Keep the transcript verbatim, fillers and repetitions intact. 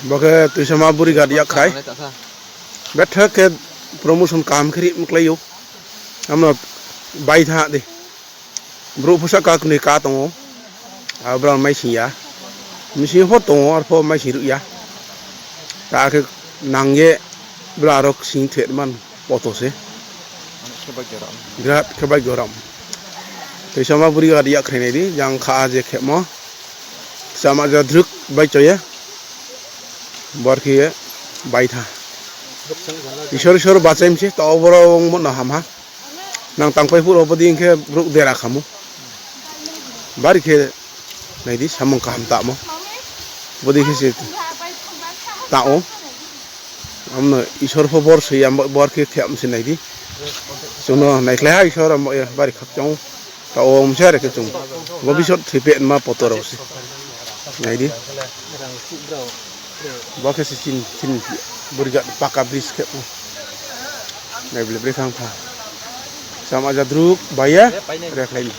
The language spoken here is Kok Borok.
Bo khe Tuisama Buri Ghat yak khai. Betha khe promotion kaham khe ri muklaio. Amno bai tha di. Bro pusa kak ni ka tongo. Abra mai siya. Misi pho tongo, ar pho mai siru ya. Ta khe nangye bla rok sing thet man. Poto se. Birat khe bai goram. Tuisama Buri Ghat yak khainai di, jang kha je khemo. Sama ja druk bai choye. Bor khe bai tha. Isor isor bachaim se, to boro wng mo no ham ha. Nang tang pai phuru bodi khe bruk dera khamu. Bari khe nai di samung kaham tamo. Bodi khe se ta o. Amno Isor pho bor sui am bor khe khe am se nai di. Chwngno nai khlai ha Isor am ya bari khakchang. Ta o mse are khe chwng. Bobisot thwi pe ma poto rok se. Nai di. Bo khe se chin chin Buri Ghat paka bridge khe. Nai ble bre khang pha. Sama ja druk baya re khlai ni.